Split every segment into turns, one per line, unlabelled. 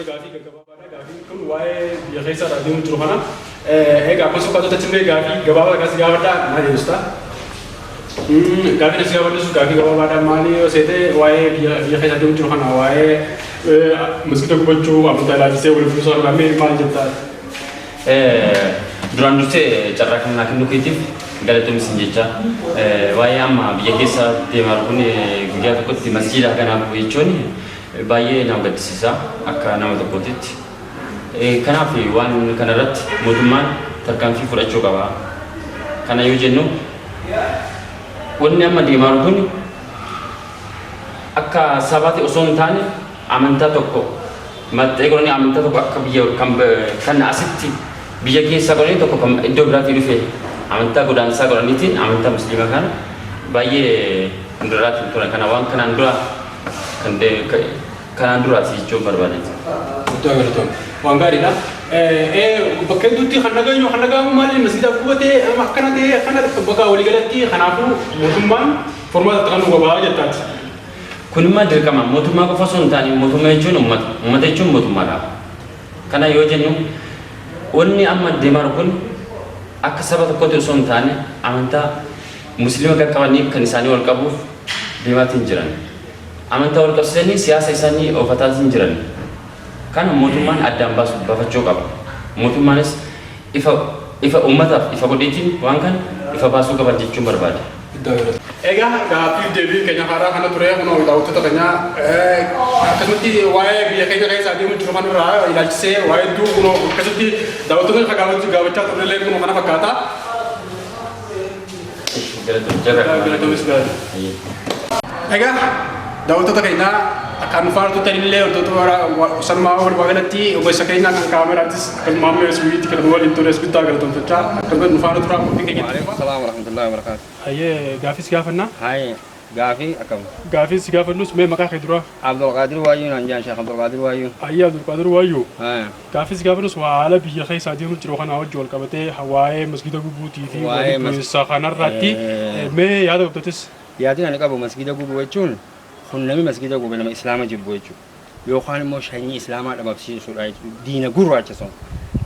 Dura gaafii gaggabaabaadha. Gaafiin kun waa'ee biyya keessa irraa deemu jiru kana. Egaa akkuma fakkaatutti achillee gaafii gabaabaa akkas gaafadha na deebista. Gaafiin as gaafadhu sun gaafii gabaabaadha. Maali yoo seete waa'ee biyya keessa deemu jiru kana waa'ee masgida gubachuu amantaa ilaalchisee wal buusaa kana mee maal jettaa?
Duraan dursee carraa kana naa kennuu keetiif galatoomi sin jecha. Waa'ee amma biyya keessa deemaa jiru kun guyyaa tokkotti masjiida haganaaf jechuun baay'ee nama gaddisiisa akka nama tokkootitti. Kanaaf waan kana irratti mootummaan tarkaanfii fudhachuu qaba. Kana yoo jennu wanni amma deemaa jiru kun akka sabaatti osoo hin taane amantaa tokko maxxee godhanii amantaa tokko akka biyya kan kan asitti biyya keessaa godhanii tokko kan iddoo biraatii dhufe amantaa godaansaa godhaniitiin amantaa musliimaa kana baay'ee hundarraatiin turan kana waan kanaan dura kan kanaan duraati jechuun barbaadeeti.
Guddaa galatoom. Waan gaariidha. Bakka hedduutti kan dhageenyu kan dhagahamu maali masgiidaaf gubatee akkana ta'e akkana bakka waliigalatti kanaafuu mootummaan furmaata itti kennuu qaba jettaati.
Kun immoo dirqama mootummaa qofa osoo hin taane mootummaa jechuun uummata. Uummata jechuun mootummaadha. Kana yoo jennu wanni amma deemaa jiru kun akka saba tokkootti osoo hin taane amantaa musliima qaqqabanii kan isaanii wal qabuuf deemaatiin jiran. Amantaa wal qabsiisanii siyaasa isaanii oofataatiin jiran. Kana mootummaan addaan baasu baafachuu qaba. Mootummaanis ifa ifa uummataaf ifa godheetiin waan kana ifa baasuu qaban jechuun barbaada.
Egaa gaaffiif deebiin keenya haaraa kana ture kunoo daawwattoota keenya akkasumatti waa'ee biyya keenya keessa adeemu jiru kanarraa ilaalchisee waa'ee hedduu kunoo akkasitti daawwattoota keenya gaafachaa turrellee kunoo kana fakkaata. Galatoomis galatoomi. Egaa daawwattoota keenya akkaan nu faana turtan illee wantoota sanumaa walumaa galatti ogeessa keenya kan kaameraattis akkasuma amma suwiitti kan nu waliin tures guddaa galatoomfachaa akkasuma nu faana turaa qophii keenya.
Waalaikum salaam warahmatullahi wabarakatuh.
Hayyee gaafis gaafannaa.
Haye gaafii akkam.
Gaafis gaafannus mee maqaa kee duraa.
Abdulqaadir Waayyuu naan jedhan Sheekh Abdulqaadir Waayyuu.
Hayyee Abdulqaadir Waayyuu.
Haye.
Gaafis gaafannus waa haala biyya keessaa deemu jiru kana wajji wal qabatee waa'ee masgida gubuutii fi
Waa'ee
walitti bu'iinsa kanarratti mee yaada qabdatis.
Yaadin ani qabu masgida gubuu jechuun kun nami masgida gube nama islaama jibbu jechuudha. Yookaan immoo sanyii islaamaa dhabamsiisuudha jechuudha. Diina gurraacha sun.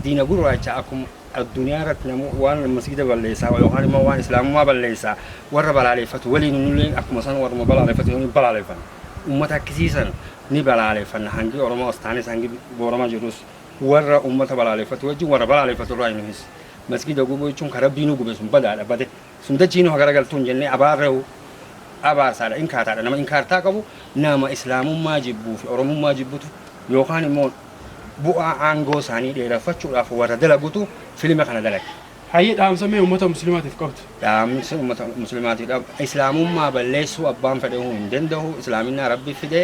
Diina gurraacha akkuma addunyaa irratti namu waan masgida balleessaa yookaan immoo waan islaamummaa balleessaa warra balaaleffatu waliin nullee akkuma san warruma balaaleffatu ni balaaleffanna. Uummata akkasiisan ni balaaleffanna hangi Oromoo as taanes hangi Boorama jirus warra uummata balaaleffatu wajjin warra balaaleffatu irraa nuhis. Masgida gubuu jechuun kan rabbii nu gube sun badaadha bade. Sun dachii nu garagaltuu hin jennee abaarreewu abaarsaadha inkaataadha nama inkaartaa qabu nama islaamummaa jibbuu fi oromummaa jibbutu yookaan immoo bu'aa aangoo isaanii dheereffachuudhaaf warra dalagutu filima kana dalage.
Hayyee dhaamsa mee uummata musliimaatiif qabdu.
Dhaamsi uummata musliimaatiif qabu islaamummaa balleessuu abbaan fedhe hin danda'u islaaminaa rabbi fide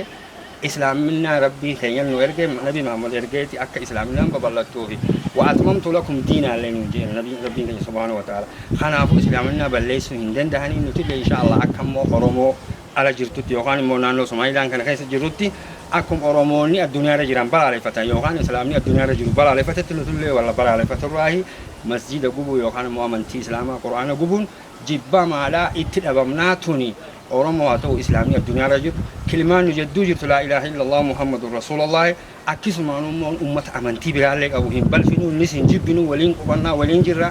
islaaminaa rabbii keenya nu erge nabi Muhammad ergeeti akka islaaminaan babal'attuufi wa atmamtu lakum diinaallee nu jedhe nabi rabbiin keenya subhaanahu wa ta'ala. Kanaafuu islaaminaa balleessuu hin danda'anii nuti illee insha Allah akka immoo Oromoo ala jirtutti yookaan immoo naannoo Somaalilaan kana keessa jirrutti akkuma Oromoonni addunyaarra jiran balaaleffatan yookaan islaamni addunyaarra jiru balaaleffatetti nuti illee walla balaaleffaturraahi masjida gubuu yookaan immoo amantii islaamaa qur'aana gubuun jibbamaadha itti dhabamnaa tuni Oromoo haa ta'u islaamni addunyaarra jiru kilimaan nu jedduu jirtu laa ilaaha illallah muhammadun rasuulullahi akkasumaan immoo ummata amantii biraallee qabu hin balfinu innis hin jibbinu waliin qubannaa waliin jirra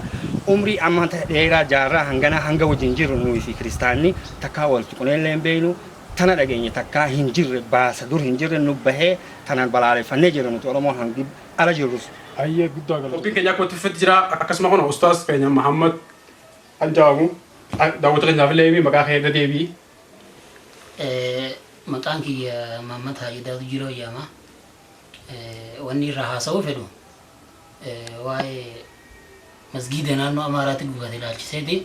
umrii amanta dheeraa jaarraa hanganaa hanga wajjin jirru nuyi fi kiristaanni takkaa wal tuqneellee hin beeknu tana dhageenye takkaa hin jirre baasa dur hin jirre nu bahee tanaan balaaleffannee jirra nuti Oromoo hangi ala jirrus.
Hayyee guddaa galatoomii. Qophiin keenya akkuma itti fufetti jira. Akkasuma kun ustaas keenya Muhammad kan jedhamu daawwattoota keenyaaf illee himi maqaa kee irra deebi'i.
Maqaan kiyya Mahammad Haaji Daawud Jiloo jedhama. Wanni irraa haasa'uu fedhu waa'ee masgiida naannoo Amaaraatti gubate ilaalchiseeti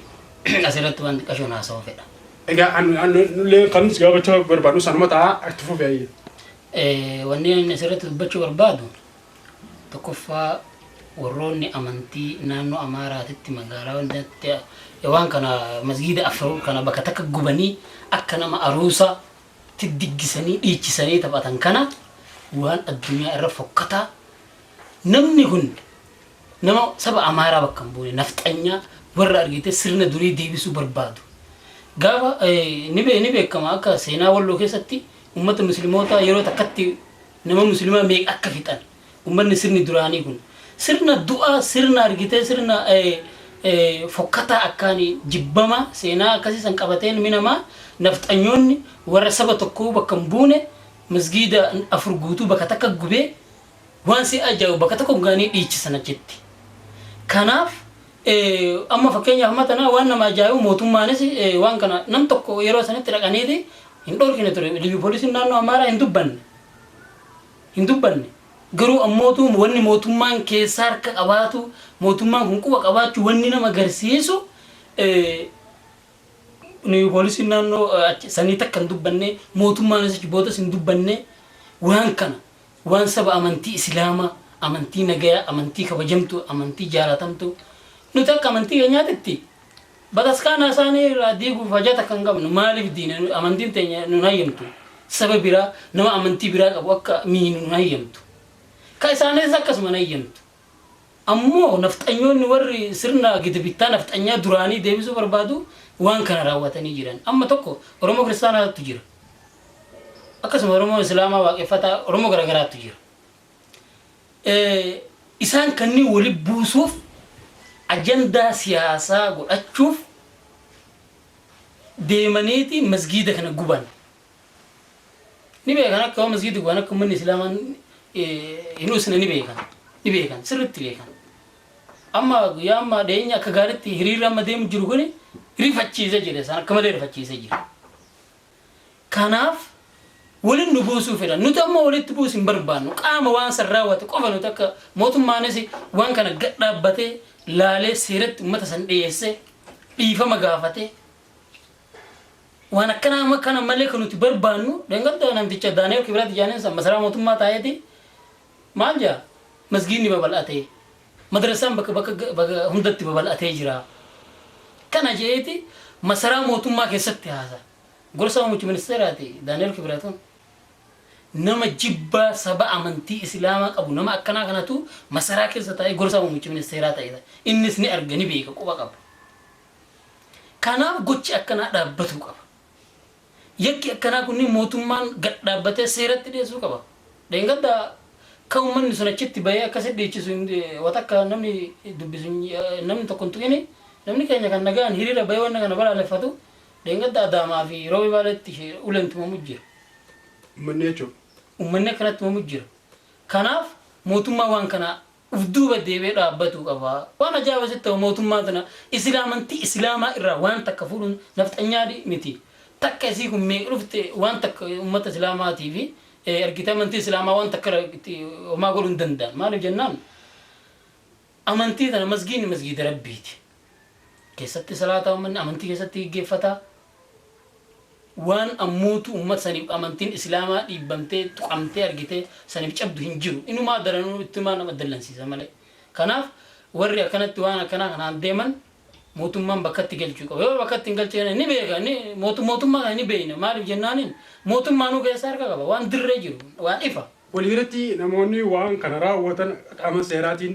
asirratti waan xiqqashoon haasa'uu fedha.
Egaa nullee kan si gaafachuu barbaadnu sanuma ta'a itti fufi hayyee.
Wanni inni asirratti dubbachuu barbaadu tokkoffaa warroonni amantii naannoo Amaaraatitti magaalaa wantatti waan kana masgiida afur kana bakka takka gubanii akka nama aruusa tti diggisanii dhiichisanii taphatan kana waan addunyaa irra fokkataa namni kun nama saba Amaaraa bakka hin buune nafxanyaa warra argite sirna durii deebisuu barbaadu. Gaafa ni beekama akka seenaa walloo keessatti ummata muslimootaa yeroo takkatti Nama musliimaa meeqa akka fixan ummanni sirni duraanii kun sirna du'aa, sirna argitee, sirna fokkataa, akkaan jibbama seenaa akkasii san qabatee ilmi namaa nafxanyoonni warra saba tokkoo bakka hin buune masgiida afur guutuu bakka takka gubee, waan si ajaa'ibu bakka tokko gaanii dhiichisan achitti. Kanaaf amma fakkeenyaaf amma tanaa waan nama ajaa'ibu mootummaanis waan kana nam tokko yeroo sanitti dhaqaniiti hin dhorkine ture. Liyyu poolisiin naannoo Amaaraa hin dubbanne. Hin dubbanne. Garuu ammootu wanni mootummaan keessaa harka qabaatu, mootummaan kun quba qabaachuu wanni nama agarsiisu, liyyu poolisiin naannoo sanii takka hin dubbanne, mootummaanis achi boodas hin dubbanne. Waan kana, waan saba amantii Islaamaa, amantii nagayaa, amantii kabajamtu, amantii jaalatamtu, nuti akka amantii keenyaatitti bataskaana isaanii irraa diiguuf hajaa takka hin qabnu. Maaliif diina? Amantiin teenya nun hayyamtu. Saba biraa, nama amantii biraa qabu akka miinu nun hayyamtu. Ka isaanis akkasuma hin hayyamtu. Ammoo nafxanyoonni warri sirna gita bittaa nafxanyaa duraanii deebisuu barbaadu waan kana raawwatanii jiran. Amma tokko Oromoo kiristaanaatu jira. Akkasuma Oromoo Islaamaa, waaqeffataa, Oromoo garaagaraatu jira. Isaan kanneen wali buusuuf, ajandaa siyaasaa godhachuuf deemaniiti masgiida kana guban. Ni beekan, akka waan masgiida guban akka uummanni Islaamaa hin usne ni beekan. Ni beekan, sirriitti beekan. Amma guyyaa amma dhiyeenya akka gaariitti hiriirri amma deemu jiru kuni rifachiisee jira, isaan akka malee rifachiisee jira. Kanaaf waliin nu buusuu fedhan. Nuti ammoo walitti buusu hin barbaannu. Qaama waan san raawwate qofa nuti akka mootummaanis waan kana gad dhaabbatee laalee, seeratti uummata san dhiyeessee, dhiifama gaafatee, waan akkanaa amma kana malee kan nuti barbaannu. Dhangadda namticha Daani'el Kibrat jedhaniin san masaraa mootummaa taa'eeti maal jaa, masgiidni babal'atee, madrasaan bakka bakka bakka hundatti babal'atee jira. Kana je'eeti masaraa mootummaa keessatti haasa. Gorsaa muummicha ministeeraati Daani'el Kibratuun. Nama jibbaa saba amantii Islaamaa qabu, nama akkanaa kanatu masaraa keessa taa'ee gorsaa muummicha ministeeraa ta'e. Innis ni arga, ni beeka, quba qaba. Kanaaf gochi akkanaa dhaabbatuu qaba. Yakki akkanaa kunniin mootummaan gad dhaabbatee seeratti dhiyeessuu qaba. Dheengadda kan uummanni sun achitti bahee akkasitti dhiichisu watakka namni dubbisu, namni tokko hin tuqini, namni keenya kan nagaan hiriira bahee wanna kana balaaleffatu dheengadda Adaamaa fi Roobii Baaleetti uleen tumamu jira.
Uummanni jechuudha.
Uummanni akkanatti tumamu jira. Kanaaf mootummaan waan kana uf duuba deebi'ee dhaabbatuu qaba. Waan ajaa'iba sitti ta'u, mootummaa tana amantii Islaamaa irraa waan takka fuudhuun nafxanyaa miti. Takka isii kun meeqa dhufte, waan takka uummata Islaamaatii fi argitee amantii Islaamaa waan takka itti homaa godhuu hin danda'an. Maaliif jennaan, amantii tana masgiidni masgiida Rabbiiti. Keessatti salaataa uummanni amantii keessatti gaggeeffataa. Waan ammootu uummata saniif amantiin Islaamaa dhiibbamtee tuqamtee argitee saniif cabdu hin jiru. Inumaa daranuu ittumaa nama dallansiisa malee. Kanaaf warri akkanatti waan akkanaa kanaan deeman mootummaan bakkatti galchuu qaba. Yoo bakkatti hin galchine ni beeka. Mootummaa kana ni beekna. Maaliif jennaaniin mootummaanuu keessa harka qaba. Waan dirree jiru, waan ifa.
Waliigalatti namoonni waan kana raawwatan qaama seeraatiin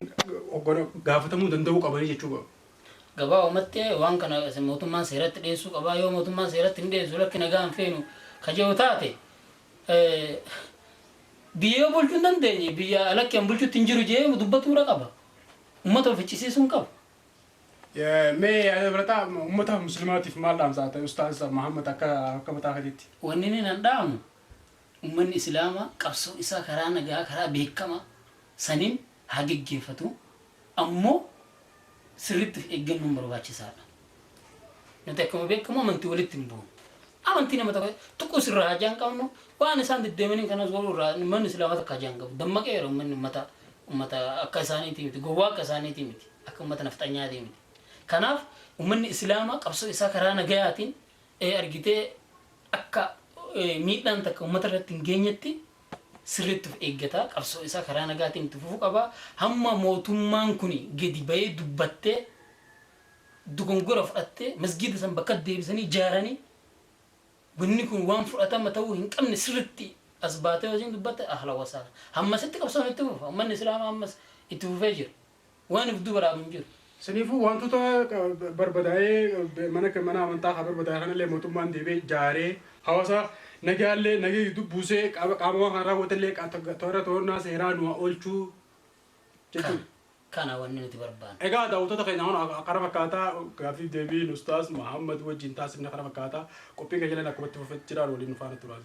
gaafatamuu danda'uu qabanii jechuudha.
Gabaabumatti waan kana mootummaan seeratti dhiyeessuu qabaa. Yoo mootummaan seeratti hin dhiyeessu, lakki nagaa hin feenu ka jedhu taate, biyya yoo bulchuu hin dandeenye, biyya lakki an bulchuutti hin jiru jedhee dubbatuudha qaba. Uummata of ficcisiisuu hin qabu.
Mee yaada birataa uummata musliimaatiif maal dhaamsa ta'e, Ustaaz Muhammad, akka mataa keetiitti?
Wanni inni nan dhaamu, uummanni Islaamaa qabsoo isaa karaa nagaa, karaa beekamaa saniin haa geggeeffatu. Ammoo sirriitti of eeggannoon barbaachisaadha. Nuti akkuma beekamu amantii walitti hin buunu. Amantii nama tokko tuquus irraa hajaa hin qabnu, waan isaan deddeemanii kanas godhuu irraa uummanni Islaamaa takka hajaa hin qabu. Dammaqeera uummanni, uummata akka isaaniitii miti, gowwaa akka isaaniitii miti, akka uummata nafxanyaatii miti. Kanaaf uummanni Islaamaa qabsoo isaa karaa nagayaatiin argitee akka miidhaan takka uummata irratti hin geenyetti sirriitti of eeggata, qabsoo isaa karaa nagaatiin itti fufuu qaba. Hamma mootummaan kun gadi bahee dubbattee, dogongora fudhattee, masgiida san bakka deebisanii ijaaranii, wanni kun waan fudhatama ta'uu hin qabne sirriitti as baatee hojiin dubbatte, ahla wasaala. Hammasitti qabsoon itti fufa. Uummanni Islaamaa ammas itti fufee jira. Waan if duuba dhaabu hin jiru.
Saniifuu wantoota barbadaa'ee mana amantaa kan barbadaa'e kanallee mootummaan deebi'ee ijaaree hawaasa nagaallee nagee gidduu buusee qaama waan kana raawwatellee toora to'annaa seeraa nu oolchuu jechuudha.
Kana wanni nuti barbaannu.
Egaa daawwattoota keenya kun kana fakkaataa gaaffiif deebiin Ustaaz Muhammad wajjin taasifne kana fakkaataa qophiin keenya akkumatti fufee jiraan waliin nu faana turaa.